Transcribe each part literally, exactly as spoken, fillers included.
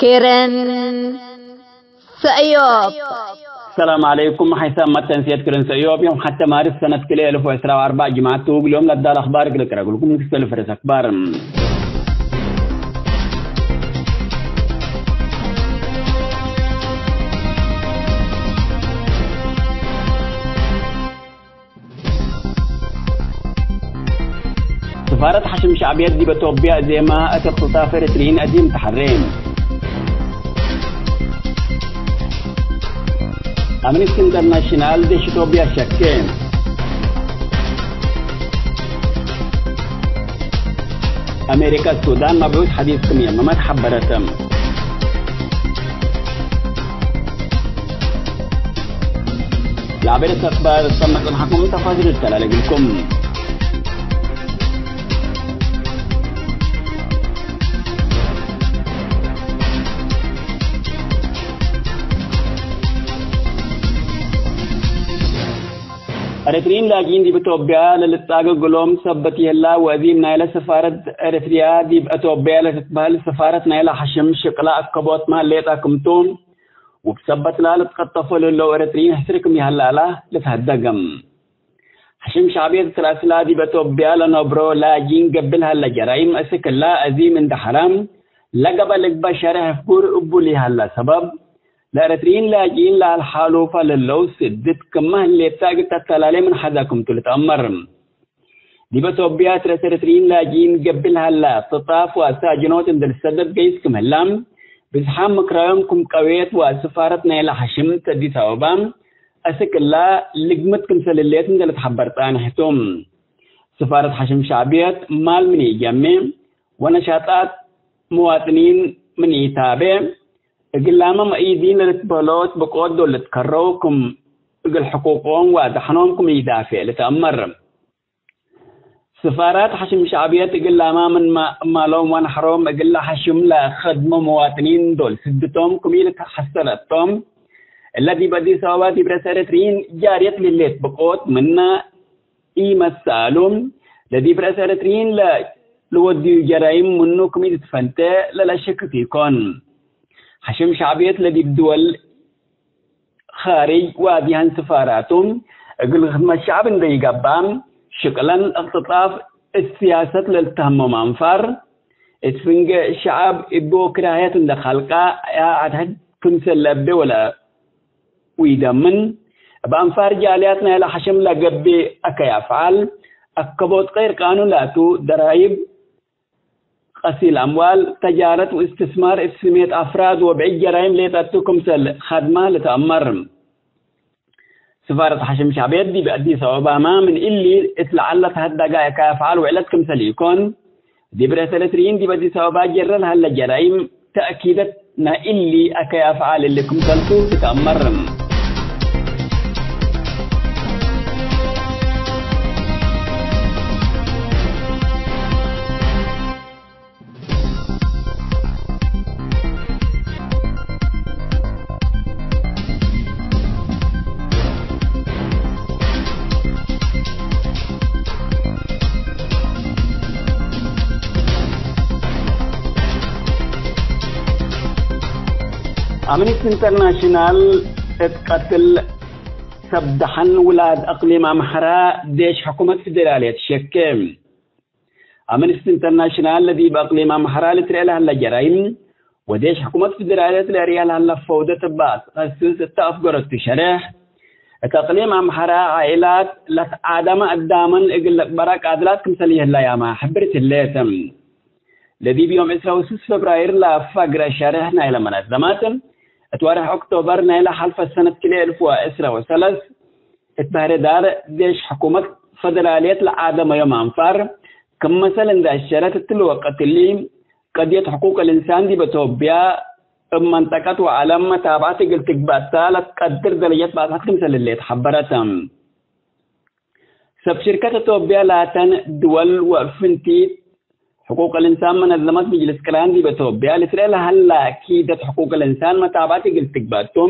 ክርን ሰእዮብ። ሰላም ዐለይኩም። ሐይሳም መተንስየት ክርን ሰእዮብ ዮም ሐተ ማርስ ሰነት ክልኤ እልፍ ወዕስራ ወአርበዕ ጅምዐት ትውግል ዮም ለዳል አኽባር እግል ቅረግልኩም ክሰል ፈረስ አክባር። ስፋረት ሐሽም ሸዕብየት ዲብ አቶብያ እዜማ እት እክትጣፍ ኤረትርዪን አዚም ተሐሬ። አምነስቲ ኢንተርናሽናል ዴሽ ኢትዮጵያ ሸኬ። አሜሪካ ሱዳን መብዑት ሐዲስ ክም የመመት ሐበረተ። ለአበይት አክባር ሰመዕ ጽንሐኩም ተፋሲል እተላለግልኩም። ኤረትርዪን ላጅኢን ዲብ ኢትዮጵያ ለልትጻገ እግሎም ሰበት ይህላ ወአዚም ናይለ ስፋረት ኤረትርያ ዲብ ኢትዮጵያ ለትትበህል ስፋረት ናይለ ሐሽም ሽቅላ አከቦትመ ሌጠ ክምቱ፣ ውብ ሰበት ላ ልትቀጠፎ ለህለው ኤረትርዪን ሕስር ክም ይሀላላ ልትሀደገም። ሐሽም ሸዕብየት እት ረአስላ ዲብ አቶብያ ለነብሮ ላጅኢን ገብእ ለሀለ ጀራይም እስክ እላ አዚም እንደ ሐራም ለገበ ልግበእ ሸሬሕ ፍጉር እቡ ለሀለ ሰበብ፣ ለኤረትርዪን ላጅኢን ለአልሓሉፈ ለህለው ስድት ክመ ህሌት እግል ተተላሌ ምን ሐዛ ክምቱ ልትአመር። ዲብ አቶብያ እት ረአስ ኤረትርዪን ላጅኢን ገብእ ለሀለ እክትጣፍ ወሳጅኖት እንዴ ልትሰደድ ገይስ ክም ህላ፣ ብዝሓም ምክራዮም ክም ቀዌት ወስፋረት ናይለ ሐሽም እት አዲስ አበባ አስክ እላ ልግምት ክምሰል ህሌት እንዴ ልትሐበር ጻንሕ ቱ። ስፋረት ሐሽም ሸዕብየት ማል ምን ኢጀሜ ወነሻጣት መዋጥኒን ምን ኢታቤ፣ እግላመ መእይዲን ለልትበህሎ እት ብቆት ዶል ልትከረው ክም እግል ሕቁቆም ወአዳሕኖም ክም ኢዳፌዕ ልትአመር። ስፋራት ሐሽም ሸዕብየት እግላመ ምን ማ-፣ ማሎም ወነሐሮም እግለ ሐሽም ለከድሞ መዋጥኒን ዶል ስድቶም ክም ኢልትሐሰረቶም፣ እለ ዲብ አዲስ አበባ ዲብ ረአስ ኤረትርዪን ጃርየት ለህሌት ብቆት ምነ ኢመሰአሉ፣ ለዲብ ረአስ ኤረትርዪን ለ-፣ ለወድዩ ጀራይም ምኑ ክም ኢትትፈንተ ለለሸክክ ኢኮን። ሐሽም ሸዕብየት ለዲብ ድወል ኻርጅ ወአድያም ስፋራቱ እግል ክድመት ሸዐብ እንዴ ኢገብአ፣ ሽቅለን እክትጣፍ እት ስያሰት ለልትሀመም አንፋር፣ እት ፍንጌ ሸዐብ እቡ ክራህየት እንዴ ከልቀ አድሕድ ክምሰል ለአቤ ወለ ዊደምን፣ እብ አንፋር ጃልያት ናይለ ሐሽም ለገብእ አከይ አፍዓል፣ አከቦት ቀይር ቃኑን ላቱ፣ ደራይብ፣ ቀሲል አምዋል፣ ተጃረት ወእስትስማር እት ስሜት አፍራድ ወብዕድ ጀራይም ሌጠ ቱ ክምሰል ከድማ ልትአመር። ስፋረት ሐሽም ሸዕብየት ዲብ አዲስ አበባመ ምን እሊ እት ለዐል ለተሀደገ አከይ አፍዓል ውዕለት ክምሰል ኢኮን፣ ዲብ ረአስ ኤረትርዪን ዲብ አዲስ አበባ ጀረ ለሀለ ጀራይም ተእኪደት ናይ እሊ አከይ አፍዓል እሊ ክምሰልቱ ትትአመር። አምነስቲ ኢንተርናሽናል እት ቀትል ሰብ ደሐን ውላድ አቅሊም አምሐራ ዴሽ ሕኩመት ፌዴራልየት ሸኬ። አምነስቲ ኢንተርናሽናል ለዲብ አቅሊም አምሐራ ልትርኤ ለሀለ ጀራይም ወዴሽ ሕኩመት ፌዴራልየት ለአርያ ለሀለ ፈውደት እበ አትከስስ እተ አፍገረቱ ሸሬሕ፣ እት አቅሊም አምሐራ ዓኢላት ለትዓደመ አዳምን እግል ልቅበራ ቃድላት ክምሰል ይህለያመ ሕብርት ህሌት። ለዲብ ዮም ዕስራ ወስስ ፈብራይር ለአፋግረ ሸሬሕ ናይለ መነዘመት፣ እት ወርሕ ኦክቶበር ናይለ ሐልፈ ሰነት ክልኤ እልፍ ወዕስራ ወሰለስ፣ እት በህረ ዳር ዴሽ ሕኩመት ፈደራልየት ለዓደመዮም አንፋር፣ ክም መሰል እንዴ አሸረት እትሊ ወቅት እሊ፣ ቀድየት ሕቁቅ ልእንሳን ዲብ አቶብያ እብ መንጠቀት ወዐለም መታብዐት እግል ትግበእ እተ ለትቀድር ደረጀት ባጽሐት ክምሰል ህሌት ሐበረት። ሰብ ሽርከት አቶብያ ላተን ድወል ወፍንቲት ሕቁቅ ልእንሳን መነዘመት ምጅልስ ቅራን ዲብ አቶብያ ልትርኤ ለሀላ ኪደት ሕቁቅ ልእንሳን መታብዐት እግል ትግበእ ቱ፣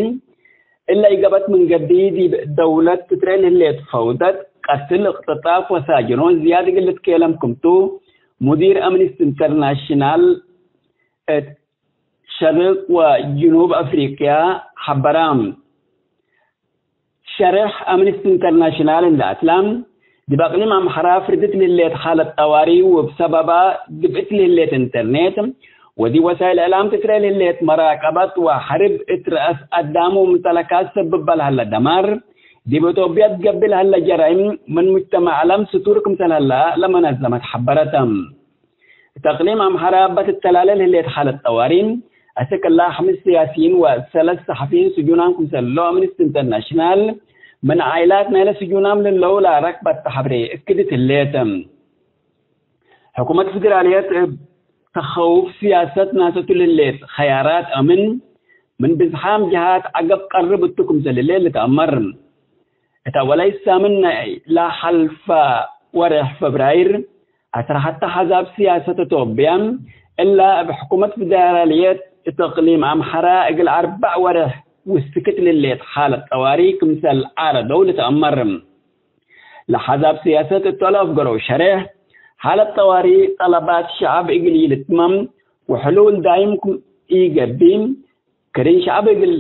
እለ ኢገበት ምን ገብእ ዲብ ደውለት ትትርኤ ለህሌት ፈውደት፣ ቀትል፣ እቅትጣፍ ወሳጅኖት ዝያድ እግል ልትኬለም ክምቱ፣ ሙዲር አምነስቲ ኢንተርናሽናል እት ሸርቅ ወጅኑብ አፍሪቅያ ሐበራ። ሸሬሕ አምነስቲ ኢንተርናሽናል እንዴ አትለ፣ ዲብ አቅሊም አምሐራ ፍርድት ለህሌት ሓለት ጠዋሪ ወእብ ሰበባ ዲብ እት ለህሌት ኢንተርኔት ወዲብ ወሳይል እዕላም ትትረኤ ለህሌት መራቀበት ወሐርብ እት ረአስ አዳም ወሙምተለካት ሰብበ ለሀለ ደማር፣ ዲብ ኢትዮጵያ ትገብእ ለሀለ ጀራይም ምን ሙጅተመዕ ዐለም ስቱር ክምሰል ሀለ ለመነዘመት ሐበረተ። እት አቅሊም አምሐራ እበ ትተላሌ ለህሌት ሓለት ጠዋሪ፣ አስክ እላ ሐምስ ስያሲይን ወሰለስ ሰሐፊይን ስጁናም ክምሰል ህለው አምነስቲ ኢንተርናሽናል ምን ዓኢላት ናይለ ስጁናም ለህለው ለረክበት ተሐብሬ እክድት ህሌት። ሕኩመት ፍደራልየት እብ ተኸውፍ ስያሰት ናሰቱ ለህሌት ኸያራት አምን ምን ብዝሓም ጀሃት ዐገብ ቀርብ እቱ ክምሰል ህሌት ልትአመር። እት አወላይ ሳምን ናይ ለሐልፈ ወሬሕ ፈብራይር፣ አስር ሐተ አሕዛብ ስያሰት ኢትዮጵያ እላ እብ ሕኩመት ፍደራልየት እት እቅሊም አምሐራ እግል አርበዕ ወሬሕ ውስክት ለህሌት ሓለት ጠዋሪ ክምሰል ዓረደው ልትአመር። ለአሕዛብ ስያሰት እቱ ለአፍገረው ሸሬሕ፣ ሓለት ጠዋሪ ጠለባት ሸዐብ እግል ኢልትመም ወሕሉል ዳይም ክም ኢገብእ፣ ክርን ሸዐብ እግል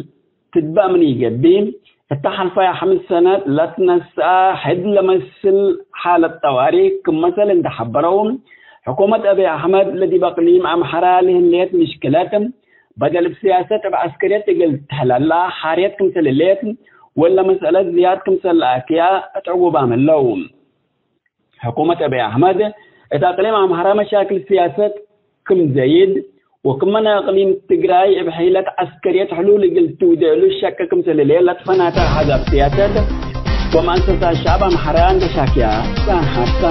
ትትበእ ምን ኢገብእ፣ እተ ሐልፈየ ሐምስ ሰነት ለትነስአ ሕድ ለመስል ሓለት ጠዋሪ ክም መሰል እንዴ ሐበረው፣ ሕኩመት አብይ አሕመድ ለዲብ አቅሊም አምሐራ ለህሌት ምሽክለት በደል እብ ስያሰት እብ ዐስከርየት እግል ትሕለላ ሓርየት ክምሰል ህሌት፣ ወለ መስአለት ዝያድ ክምሰል ለአክያ እት ዕጉባም ህለው። ሕኩመት አብይ አሕመድ እት አቅሊም አምሐራ መሻክል ስያሰት ክም ዘይድ፣ ወክመ ናይ አቅሊም ትግራይ እብ ሒለት ዐስከርየት ሕሉል እግል ትውዴ እሉ ሸቂ ክምሰል ህሌት ለትፈናተ አሕዛብ ስያሰት ወመአሰሳት ሸዐብ አምሐራ እንዴ ሻክያ ጸንሐት።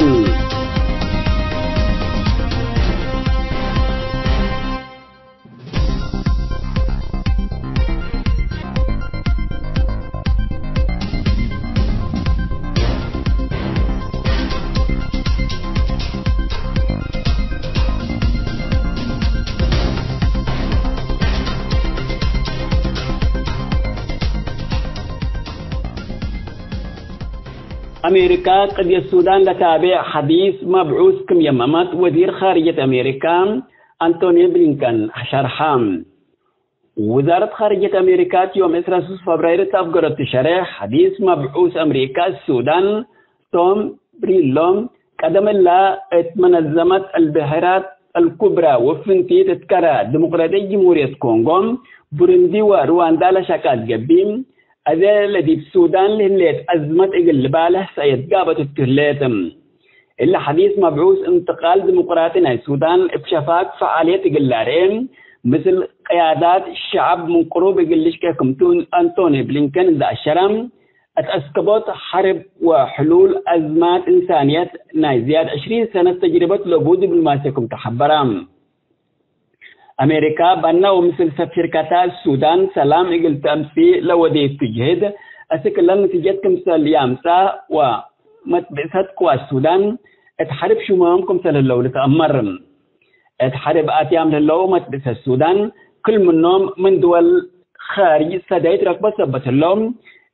አሜሪካ፣ ቅድየት ሱዳን ለታቤዕ ሐዲስ መብዑስ ክም የመመት ወዚር ኻርጀት አሜሪካ አንቶኒ ብሊንከን ሸርሐ። ውዛረት ኻርጀት አሜሪካ፣ ዮም ዕስራ ወሰለስ ፈብራይር እት አፍገረቱ ሸሬሕ፣ ሐዲስ መብዑስ አሜሪካ ሱዳን ቶም ብሪሎ፣ ቀደም እላ እት መነዘመት አልብሕራት አልኩብራ ወፍንቲት እት ከረ ዲሞቅራጥየት ጅምሁርየት ኮንጎ፣ ቡሩንዲ ወሩዋንዳ ለሸቃት ገብእ፣ አዜ ለዲብ ሱዳን ለህሌት አዝመት እግል ልባልሕ ሰእየት ጋበት እቱ ህሌት። እሊ ሐዲስ መብዑስ እንትቃል ዲሞቅራጢ ናይ ሱዳን እብ ሸፋፍ ፈዓልየት እግል ለአርኤ፣ ምስል ቅያዳት ሸዐብ ምን ቅሩብ እግል ልሽቄ ክምቱ አንቶኒ ብሊንከን እንዴ አሸረ፣ እት አስከቦት ሐርብ ወሕሉል አዝማት እንሳንየት ናይ ዝያድ ዕሽሪን ሰነት ተጅርበት ለቡ ዲብሎማሲ ክምቱ ሐበረ። አሜሪካ፣ በነ ወምስል ሰፊርከታ ሱዳን ሰላም እግል ተአምጽእ ለወዴቱ ጅህድ፣ አስክ እለ ነቲጀት ክምሰል የአምጽአ ወመትብእሰት ቅዋት ሱዳን እት ሐርብ ሹመዮም ክምሰል ህለው ልትአመር። እት ሐርብ አትያም ለህለው መትብእሰት ሱዳን፣ ክል ምኖም ምን ድወል ኻርጅ ሰዳይት ረክቦ ሰበት ህለው፣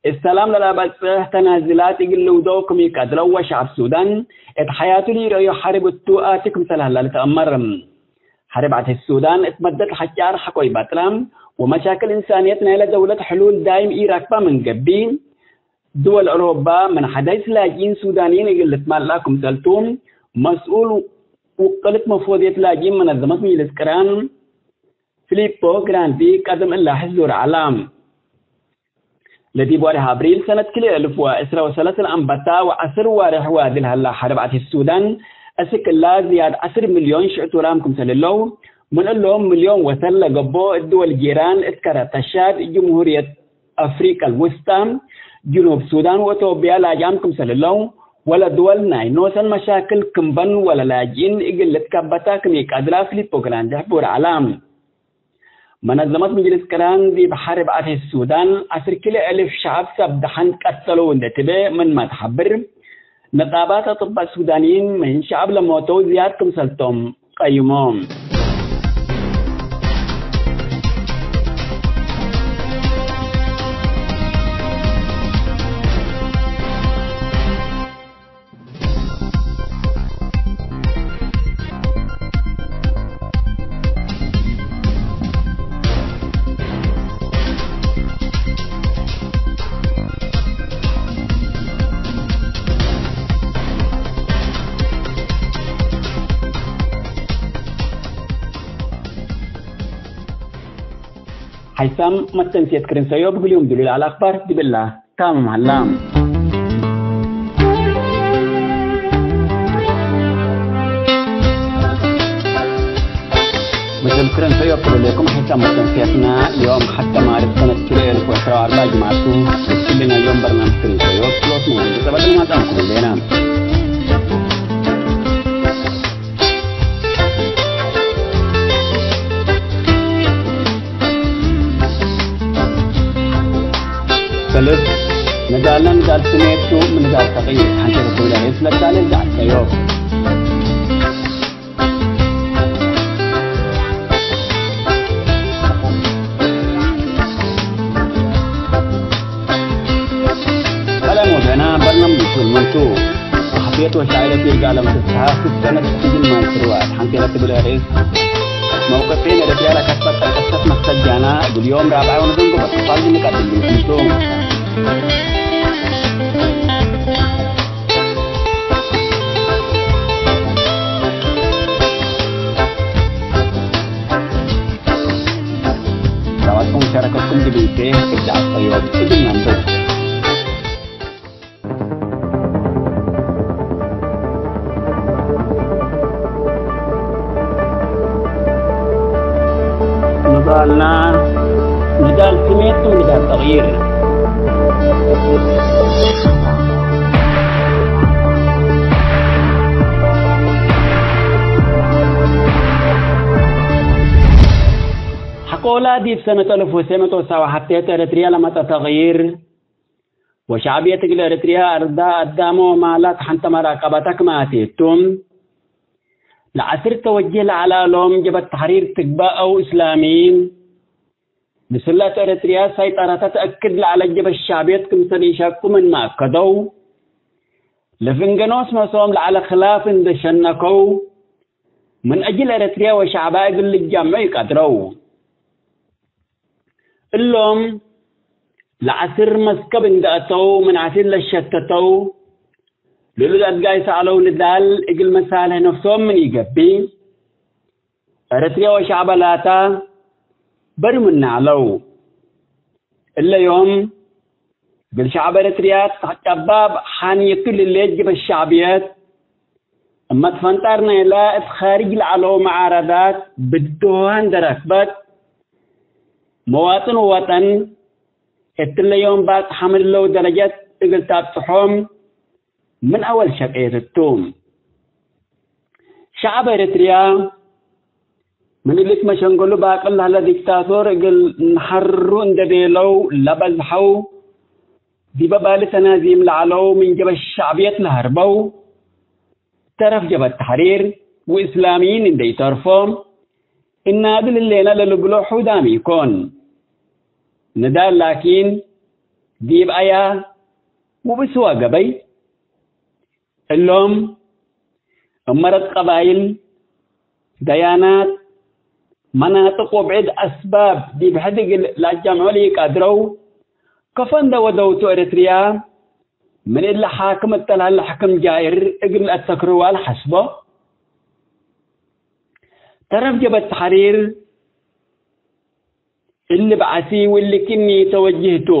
እት ሰላም ለለአበጽሕ ተናዝላት እግል ልውደው ክም ኢቀድረው ወሸዐብ ሱዳን እት ሐያቱ ለኢረአዩ ሐርብ እቱ አቲ ክምሰል ሀላ ልትአመር። ሐርብ ዐድ ሱዳን እት መደት ሐጫር ሐቆይ በጥረ ወመሻክል እንሳንየት ናይለ ደውለት ሕሉል ዳይም ኢረክበ ምን ገብእ፣ ድወል አውሮባ ምን ሐዳይስ ላጅኢን ሱዳንይን እግል ልትመልአ ክምሰልቱ፣ መስኡል ውቅልት መፎድየት ላጅኢን መነዘመት ምጅልስ ቅራን ፊሊፖ ግራንዲ ቀደም እላ ሕዙር ዐላ። ለዲብ ወሬሕ አብሪል ሰነት ክልኤ እልፍ ወዕስራ ወሰለስ ለአንበታ ወዐስር ዋሬሕ ዋዲ ለሀላ ሐርብ ዐድ ሱዳን፣ አስክ እላ ዝያድ ዐስር ሚልዮን ሽዕቱራም ክምሰል ህለው፣ ምን እሎም ሚልዮን ወሰል ለገብኦ እት ድወል ጂራን እት ከረ ተሻድ፣ ጅምሁርየት አፍሪቀ አልውስጣ፣ ጅኑብ ሱዳን ወኢትዮጵያ ላጅአም ክምሰል ህለው፣ ወለ ድወል ናይ ኖሰን መሻክል ክም በን ወለ ላጅኢን እግል ልትከበታ ክም ኢቀድራ ፊሊፖ ግራንዲ ሕቡር ዐላ። መነዘመት ምጅልስ ቅራን ዲብ ሐርብ አቴት ሱዳን ዐስር ክልኤ እልፍ ሸዐብ ሰብ ደሐን ቀተለው እንዴ ትቤ ምንመ ተሐብር፣ ንቃባት አጥባእ ሱዳንይን ምን ሸዐብ ለሞተው ዝያድ ክምሰልቶም ቀይሞም። ሐይሳም መተንስየት ክርን ሰዮብ፣ እግል ዮም ዱሉይ ለዐለ አክባር ዲብላ ታምም ሀላ። ምስል ክርን ሰዮብ ክሉ ሌኩም ሐይሳም መተንስየትና፣ ዮም ሐድ ተማርዝ ሰነት ክልኤ አልፍ ወዕስራ ወአርበዕ ጅምዐት ቱ፣ እትሊ ናይ ዮም በርናምጅ ክርን ሰዮብ ክሎት ምን ጸበጥ ማጻም ክሉ ሌና። ሰልፍ፣ ንዳልና ንዳል ስሜት ቱ፣ ምን ንዳል ተቅይር፣ ሐንቴ ለትብለ ርኢስ ለዳለ ዳዕሰዮ። ሰላም ወገና፣ በርናምጅ ምን ቱ፣ ሰሐፍየት ወሻዕለት ይርጋለም ፍስሐ፣ ክስተነት ስጅን ማይ ስርዋት፣ ሐንቴ ለትብል ርኢስ፣ መውቀፌን ኤረትርያ ለከትበት ጠንቀሰት መሰጃና፣ እግል ዮም ራብዓይ ወንዘንጎ በትፋል ንቀድም ምን ቱ። ዳዋትኩም ሸረከትኩም ግብይቴ እብ ዳዕሰዮ እግል ነንብር። ንዳልና፣ ንዳል ስሜት ቱ፣ ንዳል ተቅይር። ሐቆላ ዲብ ሰነት አልፍ ወትሰዕ ምእት ወሰብዓ ወሐቴት ኤረትርያ ለመጸ ተቅይር፣ ወሸዕብየት እግል ኤረትርያ አርዳ አዳሞ ማላት ሐንተ መራቀበተ ክማቴ ቱ። ለዐስር ተወጅህ ለዐለ እሎም ጀበት ተሕሪር ትግበእ አው እስላሚን፣ ምስለት ኤረትርያ ሰይጠረተ ተአክድ ለዐለ ጀበት ሸዕብየት ክምሰል ኢሸኩ ምንመ አከደው፣ ለፍንገኖስ መሶም ለዐለ ክላፍ እንደ ሸነከው፣ ምን አጅል ኤረትርያ ወሸዕባ እግል ልጃምዑ ኢቀድረው። እሎም ለዐስር መስከብ እንደ አተው፣ ምን ዐሲር ለሸተተው፣ ልሉድ አድጋይ ሰአለው ንዳል እግል መሳልሕ ነፍሶም ምን ኢገብእ፣ ኤረትርያ ወሸዕበ ላታ በሪ ምነ ዐለው። እለ ዮም እግል ሸዕብ ኤረትርያ ጨባብ ሐንየቱ ልሌጅ በሸዕብየት፣ እመ ትፈንጠር ናይለ እት ካርጅ ለዐለው መዓረዳት ብድሆ እንደ ረክበት፣ መዋጥን ወወጠን እትለ ዮም ባጽሐ ምንለው ደረጀት እግል ታብጽሖም ምን አወል ሸቄት ቱ። ሸዐብ ኤረትርያ ምን እሊ እት መሸንገሉ ባቅል ለህለ ዲክታቶር እግል ነሐርሩ እንደ ቤለው ለበዝሐው፣ ዲበ ባሊ ተናዚም ለዐለው ምን ጀበት ሸዕብየት ለሀርበው፣ ተረፍ ጀበት ተሕሪር ወእስላምይን እንደ ኢተርፎ፣ እናድል ህሌነ ለልብሎ ሑዳም ኢኮን። ንዳል ላኪን፣ ዲብ አያ ውብስዋ ገበይ? እሎም፣ እመረት ቀባይል፣ ደያናት፣ መናጥቅ ወብዕድ አስባብ ዲብ ሕድ እግል ለአጃምዖ ለኢቀድረው፣ ከፎ እንደ ወደውቱ ኤረትርያ፣ ምን እለ ሓክም እተ ለሀለ ሕክም ጃእር እግል ለአተክርዋ ለሐስቦ። ተረፍ ጀበት ተሕሪር እሊ በዐሲ ወእሊ ክኒ ተወጅህ ቱ።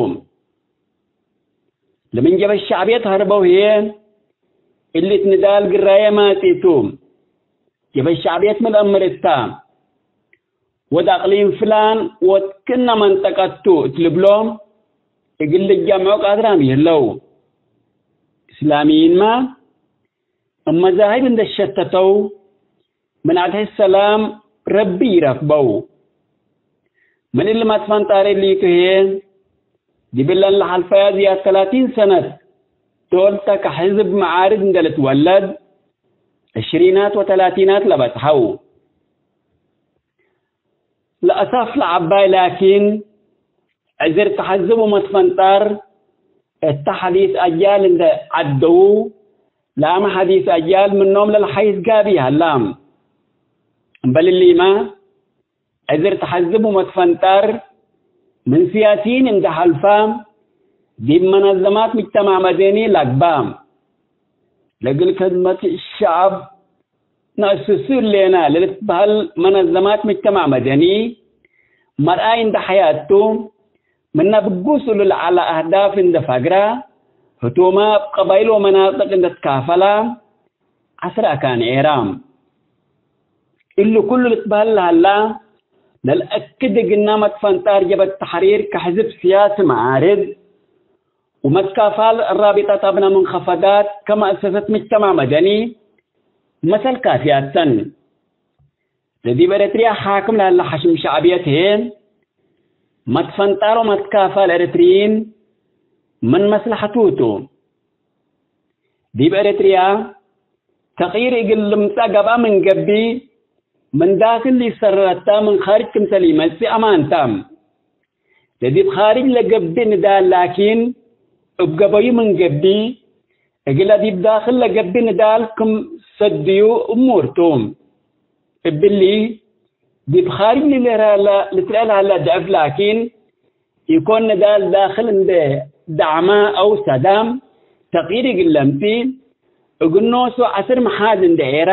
ለምን ጀበት ሸዕብየት ሀርበው ህዬ፣ እሊ እት ንዳል ግራየ ማጽእ ቱ። ጀበት ሸዕብየት ምን አምር እታ? ወድ አቅሊም ፍላን ወድ ክነ መንጠቀት ቱ እት ልብሎ፣ እግል ልጃምዖ ቃድራም ይህለው። እስላምይንመ እብ መዛህብ እንደ ሸተተው፣ ምን አድሕድ ሰላም ረቢ ኢረክበው። ምን እሊ መትፈንጣሪ እሊቱ ህዬ፣ ዲብለን ለሐልፈያ ዝያድ ተላቲን ሰነት ዶል ተ ከሕዝብ መዓርድ እንደ ልትወለድ፣ ዕሽሪናት ወተላቲናት ለበጽሐው። ለአሳፍ ለዐባይ ላኪን፣ ዕዝር ተሐዝብ ወመትፈንጣር እተ ሐዲስ አጅያል እንደ ዐደዉ፣ ላመ ሐዲስ አጅያል ምኖም ለልሓይስ ጋብእ ሀላ። እምበል እሊመ፣ ዕዝር ተሐዝብ ወመትፈንጣር ምን ስያሲይን እንደ ሐልፋ፣ ዲብ መነዘማት ምጅተማዕ መደኒ ለአግባ። ለእግል ክድመት ሸዐብ ነአስሱ ህሌነ ለልትበሀል መነዘማት ምጅተማዕ መደኒ፣ መርኣይ እንደ ሐያት ቱ፣ ምነ ብጉስ እሉ ለዐለ አህዳፍ እንደ ፈግራ፣ ህቱመ እብ ቀባይል ወመናጥቅ እንደ ትካፈላ፣ ዐስር አካን ኤራም። እሊ ኩሉ ልትበህል ለሀላ፣ ለልአክድ እግና መትፈንጣር ጀበት ተሕሪር ከሕዝብ ስያሲ መዓርድ፣ ወመትካፋል ራቢጠት አብና መንከፈዳት ከመአሰሰት ምጅተማዕ መደኒ መሰል ካፍያት ተን። ለዲብ ኤረትርያ ሓክም ለሀለ ሐሽም ሸዕብየት ህዬ፣ መትፈንጣር ወመትካፋል ኤረትርዪን ምን መስለሐቱ ቱ። ዲብ ኤረትርያ ተቅይር እግል ልምጸእ ገብአ ምን ገብእ፣ ምን ዳክል ኢሰረረተ ምን ካርጅ ክምሰል ኢመጽእ አማን ተ። ለዲብ ካርጅ ለገብእ ንዳል ላኪን፣ እብ ገበዩ ምን ገብእ፣ እግለ ዲብ ዳክል ለገብእ ንዳል ክም ሰድዩ እሙር ቱ። እብሊ፣ ዲብ ካርጅ ልትረአ ለ-፣ ልትረአ ለሀለ ድዕፍ ላኪን፣ ኢኮን ንዳል ዳክል እንዴ ደዕመ አው ሰዳም ተቅይር እግል ለምጽእ፣ እግል ኖሱ ዐስር መሓዝ እንዴ ኤራ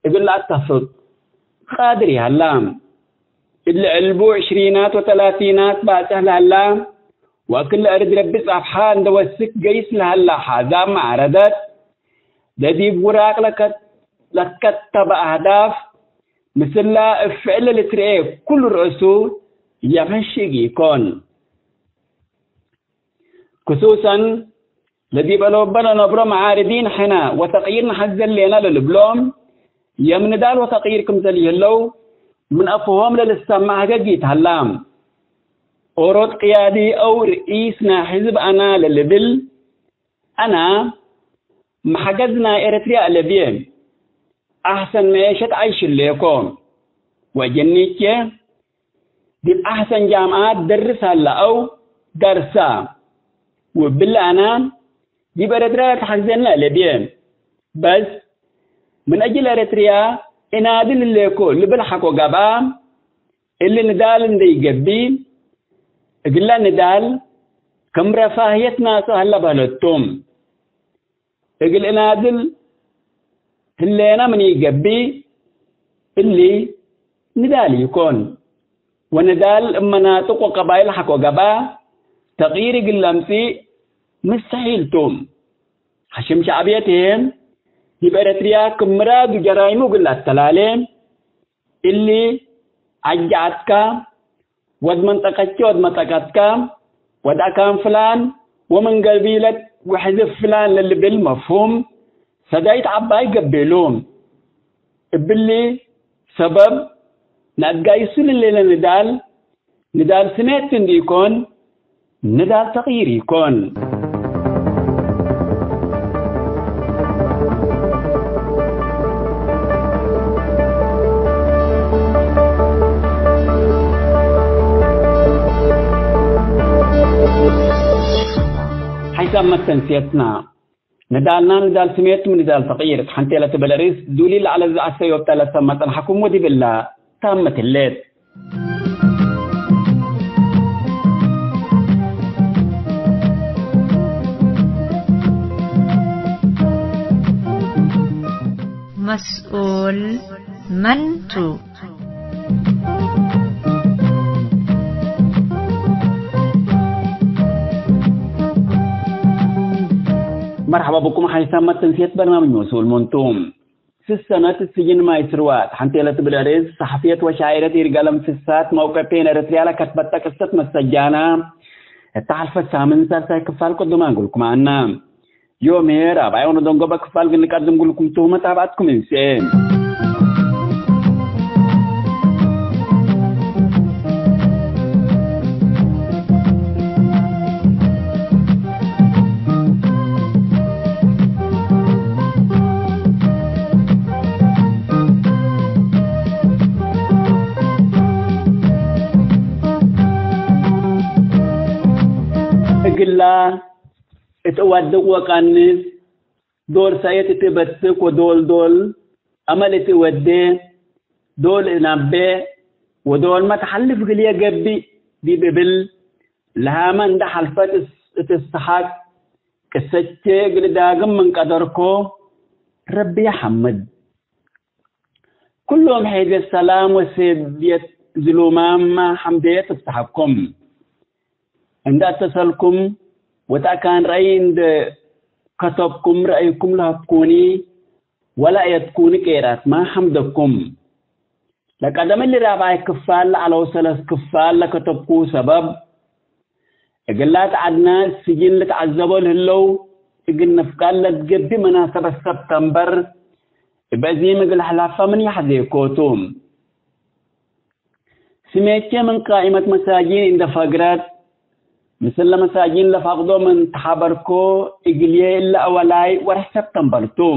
እግል ለአተፍቅ ቃድር ይሀላ። እሊ ዕልቡ ዕሽሪናት ወተላቲናት ባጽሕ ለሀላ ወክል አርድ ረቢ ጸፍሓ እንዴ ወስክ ገይስ ለሀላ ሓዛብ መዓረደት፣ ለዲብ ውራቅ ለከት-፣ ለከተበ አህዳፍ ምስላ እብ ፍዕል ልትርኤ ኩሉ ርእሱ የምሕሽግ ኢኮን። ክሱሰን ለዲብ አለበ ለነብሮ መዓርዲን ሕነ ወተቅይር ነሐዜ ህሌነ ለልብሎም፣ የም ንዳል ወተቅይር ክምሰል ይህለው ምን አፍሆም ለልሰመዕ ሀገግ ኢተሀላ። ኦሮት ቅያዲ አው ርኢስ ናይ ሕዝብ አና ለልብል፣ አና መሐገዝ ናይ ኤረትርያ አለብዬ፣ አሕሰን መዔሸት ዐይሽ ህሌኮ። ወእጀኒቼ ዲብ አሕሰን ጃምዓት ደርስ ሀለ አው ደርሳ። ወእብሊ አና ዲብ ኤረትርያ ለተሐግዘኒ አለብዬ። በስ ምን አጅል ኤረትርያ እናድል ህሌኮ ልብል ሐቆ ገብአ፣ እሊ ንዳል እንዴ ኢገብእ፣ እግለ ንዳል ክም ረፋህየት ናጽ ሀለ በህለት ቶም። እግል እናድል ህሌነ ምን ኢገብእ፣ እሊ ንዳል ኢኮን። ወንዳል እብ መናጥቅ ወቀባይል ሐቆ ገብአ፣ ተቅይር እግል ለምጽእ ምስተሒል ቱ። ሐሽም ሸዕብየት ህዬ፣ ዲብ ኤረትርያ ክም ምራዱ ጀራይሙ እግል ለአተላሌ፣ እሊ አጀዐትከ፣ ወድ መንጠቀቼ ወድ መጠቀትከ፣ ወድ አካን ፍላን ወምን ገቢለት ወሕዝብ ፍላን ለልብል መፍሁም ሰዳይት ዐባይ ገብእ እሉ። እብሊ ሰበብ፣ ነአትጋይሱ ለሌለ ንዳል፣ ንዳል ስሜት እንዲ ኢኮን፣ ንዳል ተቅይር ኢኮን። ሐይሳም መተንስየትና፣ ንዳልና ንዳል ስሜት ምን ንዳል ተቅይር እት ሐንቴ ለትብል ርእስ ዱሊ ለዐለ ዘአሰዮብተ ለሰመ ጸንሐኩም ወዲብ እላ ታመት ህሌት። መስኡል መን ቱ? መርሐባ ብኩም ሐይሳም መተንስየት በርናምጅ መስኡል መን ቱ። ስስ ሰነት ስጅን ማይ ስርዋት ሐንቴ ለትብል ርእስ ሰሐፍየት ወሻዒረት ይርጋለም ፍሳት መውቀፔን ኤረትርያ ለከትበተ ቅሰት መሰጃና እተ ሐልፈት ሳምን ሳልሳይ ክፋል ቅዱም አንጉልኩም አና። ዮም ሄር አብአይ ወነደንጎበ ክፋል ግን ልቀድም ጉልኩም ቱ መታብዐትኩም እንሴ። እግላ እት እወድቅ ወቀንስ፣ ዶል ሰእየት እት እበትክ ወዶል ዶል አመል እት እወዴ፣ ዶል እነቤ ወዶልመ ተሐልፍ እግልዬ ገብእ ዲብ እብል፣ ለሃመ እንደ ሐልፈት እት እሰሐቅ፣ ቅሰቼ እግል ዳግም ምን ቀደርኮ፣ ረቢ የሐምድ። ኩሎም ሔጀት ሰላም ወሴብየት ዝሉማም ሐምዴ ትፍትሐኩም። እንደ አተሰልኩም ወተአካን ረአይ እንደ ከተብኩም ረአይኩም ለሀብኩኒ ወለአየትኩኒ ቄራትመ ሐምደኩም። ለቀደም እሊ ራብዓይ ክፋል ለዐለው ሰለስ ክፋል ለከተብኩ ሰበብ፣ እግላት ዐድነ ስጅን ልትዐዘቦ ለህለው እግል ንፍቃድ ለትገብእ መናሰበት ሰብተምበር እብ አዚም እግል ሐላፈ ምን ይሐዜኮ ቱ። ስሜቼ ምን ቃኢመት መሳጂን እንደ ፈግረት፣ ምስል ለመሳጂን ለፋቅዶ ምን ተሓበርኮ እግልዬ እለ አወላይ ወርሕ ሰብተምበር ቱ።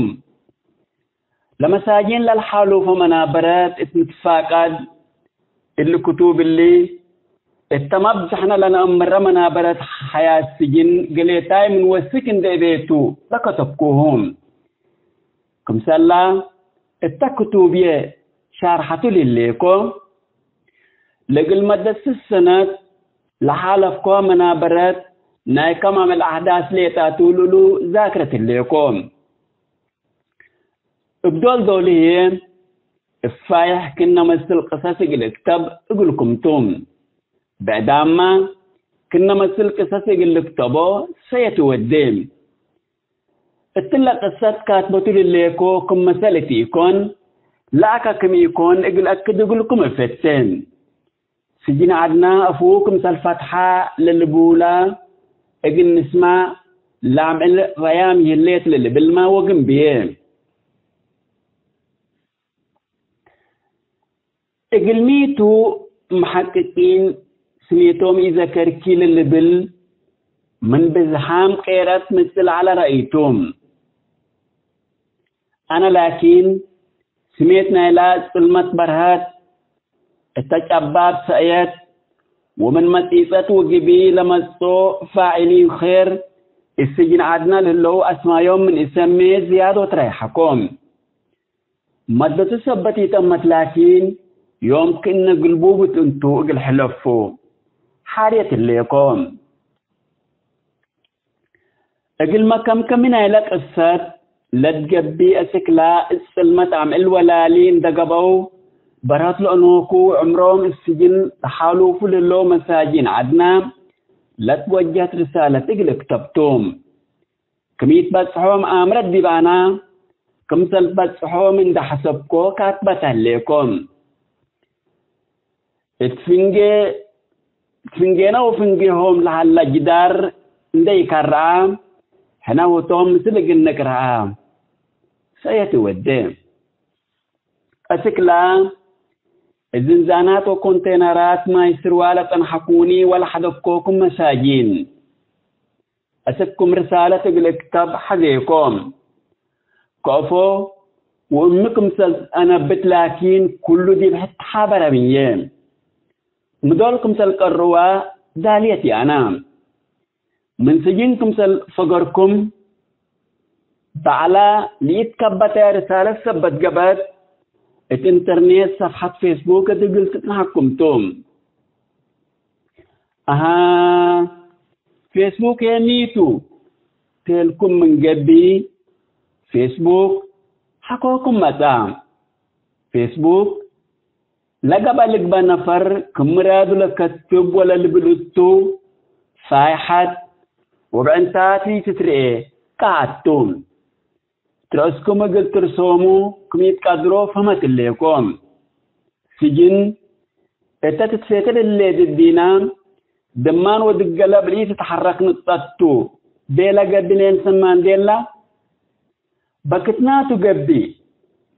ለመሳጂን ለልሓሉፎ መናበረት እት ንትፋቀድ፣ እሊ ክቱብ እሊ፣ እተ መብዝሕነ ለነአምረ መናበረት ሐያት ስጅን ገሌታይ ምን ወስክ እንደ እቤቱ ለከተብኩሁ። ክምሰላ እተ ክቱብዬ ሻርሐቱ ልሌኮ፣ ለእግል መደት ስስ ሰነት ለሓለፍኮ መናበረት ናይ ከም አመል አሕዳስ ሌጣቱ ልሉ ዛክረት ህሌኮ። እብ ዶል ዶል ህዬ፣ እፋይሕ ክነ መስል ቅሰስ እግል እክተብ እግልኩም ቱ። ብዕዳመ፣ ክነ መስል ቅሰስ እግል ልክተቦ ሰየት ወዴ። እትለ ቅሰት ካትበቱ ልሌኮ ክም መሰል እት ኢኮን፣ ለአከ ክም ኢኮን እግል አክድ እግልኩም እፈቴ። ስጅን ዐድና አፉ ክምሰል ፈትሐ ለልቡላ እግል ንስማዕ ላምዕል ረያም ይህሌት ለልብልመ ወግንብዬ። እግልሚ ቱ መሐቅቂን ስሜቶም ኢዘከርኪ ለልብል ምን ብዝሓም ቄረት ምጽእ ለዐለ ረአይቱ። አነ ላኪን፣ ስሜት ናይላ ጽልመት በርሀት፣ እተ ጨባብ ሰእየት፣ ወምን መጺጸት ወግቢ ለመጽኦ ፋዒሊን ኼር፣ እት ስጅን ዐድነ ለህለው አስማዮም ምን እሰሜ ዝያድ ወትረይሐኮ። መደቱ ሰበት ኢተመት ላኪን፣ ዮም ክእነ ግልቡብ እት እንቱ እግል ሕለፉ፣ ሓርየት ህሌኮ። እግል መከምከሚ ናይለ ቅሰት ለትገብእ አስክላ፣ እት ጽልመት አምዕል ወላሊ እንደ ገብአው፣ በርሀት ለአኖኩ ዕምሮም እት ስጅን ለሓሉፉ ለህለው መሳጂን ዐድነ ለትወጀህት ርሳለት እግል እክተብ ቱ። ክም ኢትበጽሖም አምረት ዲብ አነ፣ ክምሰል ትበጽሖም እንደ ሐሰብኮ ካትበተ ህሌኮ። እት ፍንጌ፣ እት ፍንጌነ ወፍንጌሆም ለሀለ ጅዳር እንደ ኢከረአ፣ ሕነ ህቶም ምስል እግል ንቅረአ ሰእየት ወዴ። አስክላ፣ እት ዝንዛናት ወኮንቴነራት ማይ ስርዋ ለጸንሐኩኒ ወለሐደግኮኩም መሳጂን። አስክኩም ርሳለት እግል እክተብ ሐዜኮ። ከአፎ ወእሚ ክምሰል አነብት ላኪን፣ ኩሉ ዲብ ሕት ሓበረ ምዬ። ምዶል ክምሰል ቀርዋ ዳልየት ይአና። ምን ስጅን ክምሰል ፈገርኩም፣ በዐላ ለኢትከበተ ርሳለት ሰበት ገብአት፣ እት ኢንተርኔት ሰፍሐት ፌስቡክ እት እግል ትጽንሐኩም ቱ። አሃ፣ ፌስቡክ ሄ ሚ ቱ? ቴልኩም ምን ገብእ፣ ፌስቡክ ሐቆኩም መጽአ። ፌስቡክ ለገብአ ልግበእ ነፈር ክም ምራዱ ለከትብ ወለልብል እቱ፣ ፋይሐት ወብዕንታት ኢትትርኤ ቃዐት ቱ። ትረአስኩም እግል ትርሶሙ ክም ኢትቀድሮ ፈህመት ህሌኮ። ስጅን እተ ትትፌተል ህሌት እዲና፣ ድማን ወድገለብ ለኢትትሐረክ ንቅጠት ቱ፣ ቤለ ገብእ ኔልሰን ማንዴላ። በክትናቱ ገብእ፣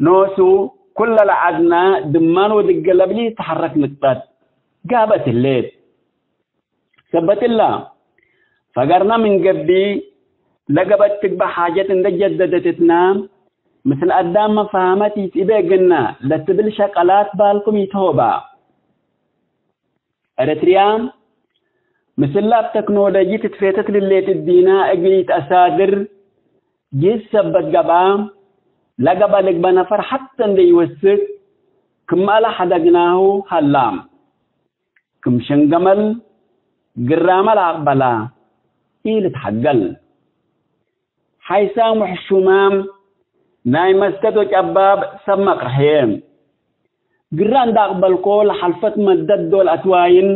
ኖሱ ኩለ ለዐድና ድማን ወድገለብ ለኢትትሐረክ ንቅጠት ጋብአት ህሌት። ሰበት እለ፣ ፈገርነ ምን ገብእ፣ ለገበት ትግበእ ሓጀት እንደ ጀደደት እትና፣ ምስል አዳም መፋሀመት ኢትእቤ እግልነ ለትብል ሸቀላት ባልኩም ኢትሆባ። ኤረትርያ፣ ምስል ለአብ ተክኖሎጂ ትትፌተት ልሌት እዲና እግል ኢተአሳድር፣ ጊስ ሰበት ገብአ፣ ለገብአ ልግበእ ነፈር ሐተ እንደ ኢወስክ፣ ክመ ለሐደግናሁ ሀላ። ክም ሸንገመል ግራመ ለአቅበላ ኢልትሐገል። ሓይሳም ወሕሹማም ናይ መስገድ ወጨባብ ሰብ መቅርሐየ። ግረ እንደ አቅበልኮ ለሐልፈት መደት ዶል አትዋይን፣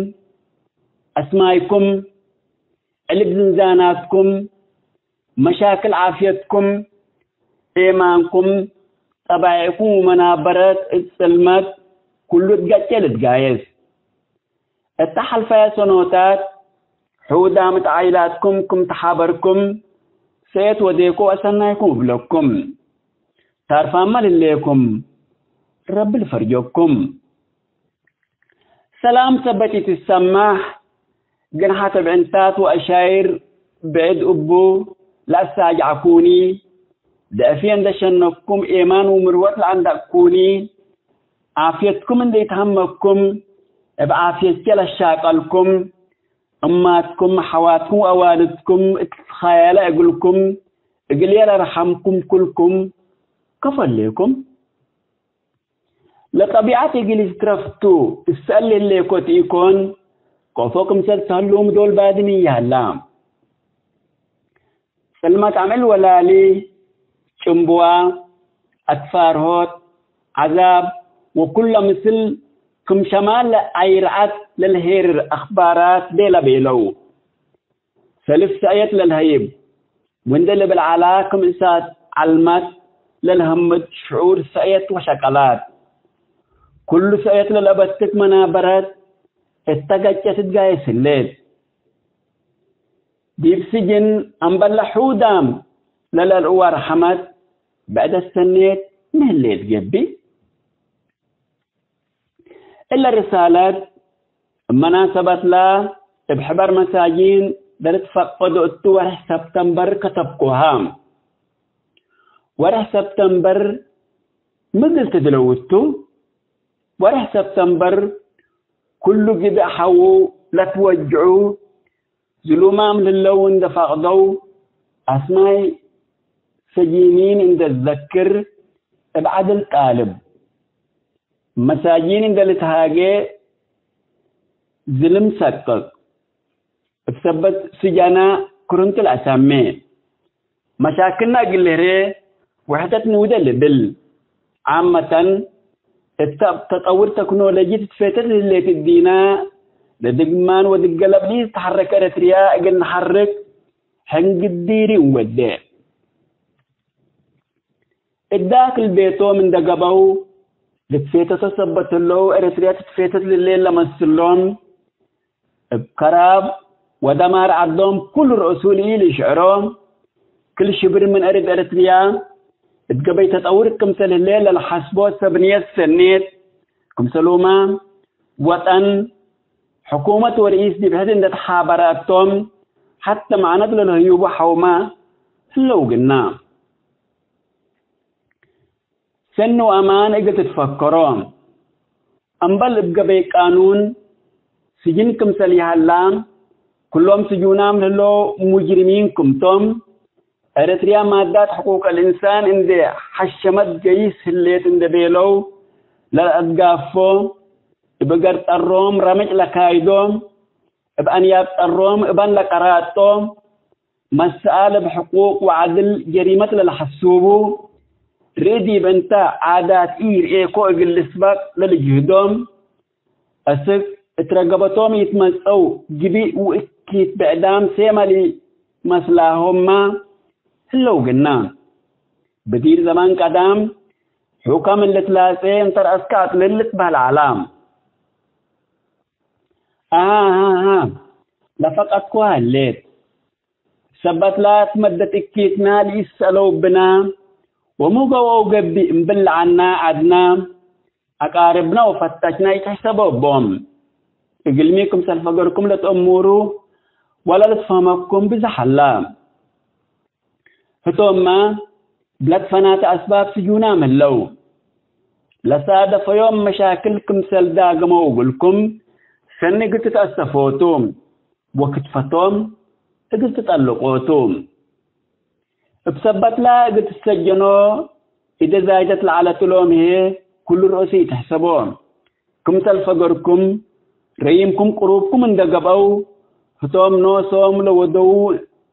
አስማይኩም፣ ዕልብ ዝንዛናትኩም፣ መሻክል ዓፍየትኩም፣ ኤማንኩም፣ ጠባይዕኩም ወመናበረት እት ጽልመት ኩሉ እት ገጨ ልትጋየስ። እተ ሐልፈየ ሰኖታት፣ ሑዳም እት ዓይላትኩም ክም ተሓበርኩም፣ ሰእየት ወዴኮ ወአሰናይኩም እብለኩም። ታርፋመ ለህሌኩም፣ ረቢ ልፈርጀኩም። ሰላም ሰበት ኢትሰማሕ፣ ግንሐ ተብዕንታት ወአሻይር ብዕድ እቡ ለአሳጅዐኩኒ፣ ደአፍየ እንደ ሸነኩም ኤማን ወምርወት ለአንደቅኩኒ፣ ዓፍየትኩም እንዴ ኢትሀመኩም፣ እብ ዓፍየቼ ለሻቀልኩም፣ እማትኩም፣ ሐዋትኩም ወአዋልድኩም እት ትትኻየለ እግልኩም፣ እግልዬ ለረሐምኩም ኩልኩም፣ ከፎ ህሌኩም። ለጠቢዐት እግል ኢትትረፍቱ እሰአል ህሌኮ ትኢኮን፣ ከፎ ክምሰል ተህሉም ዶል ባድን ኢሀላ። ጽልመት አምዕል ወላሊ፣ ጭንቡዋ፣ አትፋርሆት፣ ዐዛብ ወኩለ ምስል ክም ሸማል ለአይርዐት ለልሄርር አኽባራት ቤለ ቤለው። ሰልፍ ሰእየት ለልሀይብ ወእንዴ ልብል ዐላ ክም እሳት ዐልመት ለልሀምድ ሽዑር ሰእየት ወሸቀላት። ኩሉ ሰእየት ለለአበትክ መናበረት እተ ገጨት ትትጋየስ ህሌት። ዲብ ስጅን አምበል ለሑዳም ለለልእወ ረሐመት ብዕደት ሰኔት ሚ ህሌት ገብእ? እለ ርሳለት እብ መናሰበትለ እብ ሕበር መሳጂን ለልትፈቀዶ እቱ ወርሕ ሰብተምበር ከተብኩሃ። ወርሕ ሰብተምበር ሚ እግል ትድለው እቱ? ወርሕ ሰብተምበር ኩሉ ግብእ ሐዉ ለትወጅዑ ዝሉማም ልለው እንደ ፈቅደው፣ አስማይ ሰጂኒን እንደ ትዘክር እብ ዐድል ጣልብ፣ መሳጂን እንደ ልትሃጌ ዝልም ሰቅቅ፣ እብ ሰበት ስጃና ክሩንት ለአሳሜ። መሻክልና እግል ልህሬ ውሕደት ንውደ ልብል። ዓመተን፣ እተ እብ ተጠውር ተክኖሎጂ ትትፌተት ለህሌት እዲና፣ ለድግማን ወድገለብ ለኢትትሐረክ ኤረትርያ እግል ነሐርክ፣ ሕንግዲሪ እንወዴ። እዳክል ቤቶም እንደ ገበው፣ ልትፌተቶ ሰበት ህለው፣ ኤረትርያ ትትፌተት ልሌል ለመስሎም፣ እብ ከራብ ወደማር ዐዶም ኩሉ ረእሱ ለኢልሽዕሮ፣ ክል ሽብር ምን አርድ ኤረትርያ እት ገበይ ተጠውር ክምሰል ህሌ ለልሐስቦ ሰብ ንየት ሰኔት፣ ክምሰሉመ ወጠን፣ ሕኩመት ወርኢስ ዲብ ሕድ እንደ ተሓበረ እቶም፣ ሐተ መዕነት ለልህዩቡ ሐውመ ህለው ግና። ሰኒ ወአማን እግል ትትፈከሮ። እምበል እብ ገበይ ቃኑን ስጅን ክምሰል ይሀላ፣ ክሎም ስጁናም ለህለው ሙጅሪሚን ክምቶም፣ ኤረትርያ ማዳት ሕቁቅ አልእንሳን እንዴ ሐሸመት ገይስ ህሌት እንዴ ቤለው ለለአትጋፎ፣ እብ እገር ጸሮም ረመጭ ለካይዶ፣ እብ አንያብ ጸሮም እበን ለቀራጦ፣ መሰኣል እብ ሕቁቅ ወዐድል ጀሪመት ለለሐሱቡ፣ ርኢ ዲብ እንተ ዓዳት ኢርእኮ እግል ልስበቅ ለልጅህዶም፣ አስክ እት ረገበቶም ኢትመጸው ግብእ ወእኪት ብዕዳም ሴመ ለመስላሆምመ ህለው ግና። ብዲር ዘማን ቀዳም ሑከም እሊ ትላጼ እንተ ረአስከ አጥልል ልትበህል ዐላ። አሃ፣ አሃ፣ አሃ፣ ለፈቀድኩሃ ህሌት። ሰበት ላት መደት እኪትና ለኢሰአለው ብና፣ ወሙ ገበው ገብእ እምብል ለዐና ዐድና፣ አቃርብነ ወፈታችነ ኢትሕሰቦ እቦም። እግልሚ ክምሰል ፈገርኩም ለትአሙሩ ወለልትፈህመኩም ብዘሕ ሀላ። ህቶምመ፣ እብ ለትፈናተ አስባብ ስጁናም ህለው። ለሳደፈዮም መሻክል ክምሰል ዳገመው እግልኩም፣ ሰኒ እግል ትትአሰፎ ቱ፣ ወክትፈቶም እግል ትጠልቆ ቱ። እብ ሰበትላ እግል ትሰጀኖ እደ ዛይደት ለዐለት እሎም ህዬ፣ ኩሉ ረአሱ ኢትሕሰቦ። ክምሰል ፈገርኩም፣ ረይምኩም ቅሩብኩም እንደ ገብአው፣ ህቶም ኖሶም ለወደው፣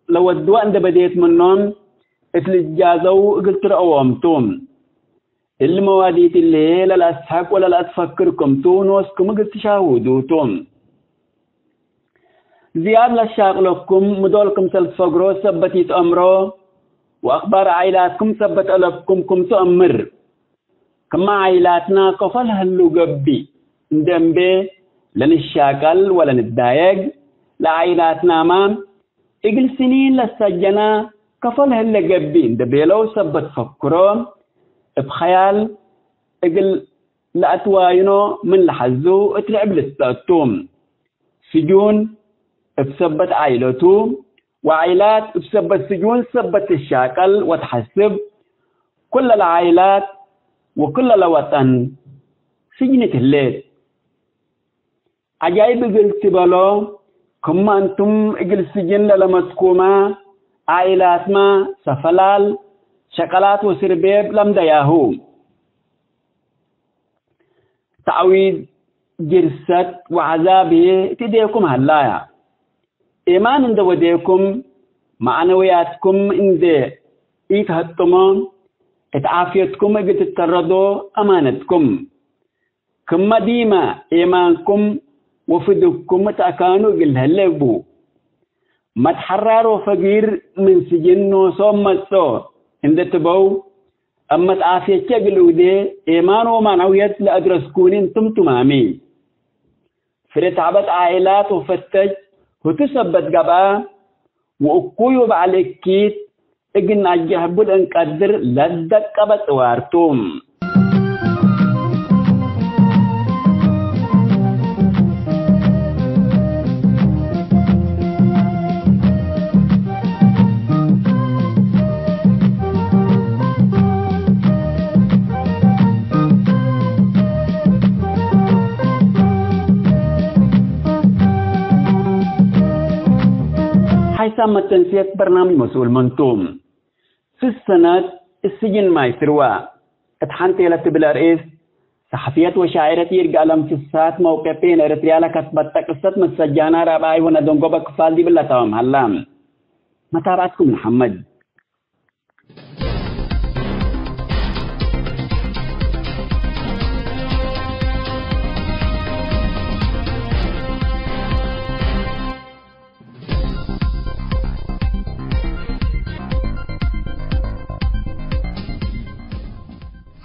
ለወድወ እንደ በዴት ምኖም፣ እት ልትጃዘው እግል ትረአዎም ቱ። እሊ መዋዲት እሊ ለለአስሐቅ ወለለአትፈክር ክምቱ ኖስኩም እግል ትሻሁዱ ቱ። ዝያድ ለሻቅለኩም ምዶል ክምሰል ትፈግሮ ሰበት ኢትአምሮ፣ ወአክባር ዓይላትኩም ሰበት አለብኩም ክምቱ አምር። ክመ ዓይላትና ከፎ ለህሉ ገብእ እንዴ እምቤ ለንሻቀል ወለንዳየግ፣ ለዓይላትናመ እግል ስኒን ለሰጀና ከፎ ለህለ ገብእ እንዴ ቤለው ሰበት ፈክሮ፣ እብ ኸያል እግል ለአትዋይኖ ምን ለሐዙ እት ልዕብ ልትአቱ። ስጁን እብ ሰበት ዓይለቱ፣ ወዓይላት እብ ሰበት ስጁን ሰበት ትሻቀል ወትሐስብ፣ ኩለ ለዓይላት ወኩለ ለወጠን ስጅን ትህሌት። ዐጃይብ እግል ትበሎ፣ ክመ እንቱም እግል ስጅን ለለመጽኩመ ዓይላትመ ሰፈላል፣ ሸቀላት ወስርቤብ ለምደያሁ። ተዕዊድ፣ ጅርሰት ወዐዛብ ህዬ እት እዴኩም ሀላያ። ኤማን እንደ ወዴኩም፣ መዕነውያትኩም እንዴ ኢትሀጥሞ፣ እት ዓፍየትኩም እግል ትተረዶ አማነትኩም። ክመ ዲመ ኤማንኩም ወፍድኩም እት አካኑ እግል ለህሌ እቡ። መትሐራር ወፈጊር ምን ስጅን ኖሶም መጽኦ እንዴ ትበው፣ እመት ዓፍየቼ እግል እውዴ ኤማን ወመዕነውየት ለአድረስኩኒ እንቱም ቱማሚ። ፍሬ ተዕበት ዓኢላት ወፈተች ህቱ ሰበት ገብአ፣ ወእኩይ ወበዐል እኪት እግል ነአጅሕ እቡ ለእንቀድር ለደቀበ ጽዋር ቱ። ሓይሳም መተንስየት በርናምጅ መስኡል ምን ቱ? ስስ ሰነት እስጅን ማይ ስርወ። እት ሐንቴ ለትብል አርእስ፣ ሰሐፍየት ወሻዕረት ይርጋለም ፍስሐት መውቀፌን ኤረትርያ ለከትበተ ቅሰት መሰጃና ራብዓይ ወነደንጎበ ክፋል ዲብለ ተማም ሀላ። መታብዐትኩም ለሐመድ።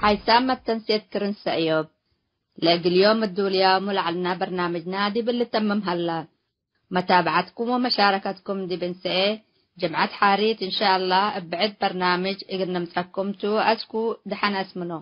ሓይሳም መተንሴት ክርን ሰእዮብ። ለእግል ዮም እዱልያሙ ለዐልና በርናምጅና ዲብ ልተምም ሀላ። መታብዐትኩም ወመሻረከትኩም ዲብ እንሰኤ ጅምዐት ሓሪት እንሻአላህ እብ ብዕድ በርናምጅ እግል ነምጸኩም ቱ። አስኩ ደሐን አስምኖ።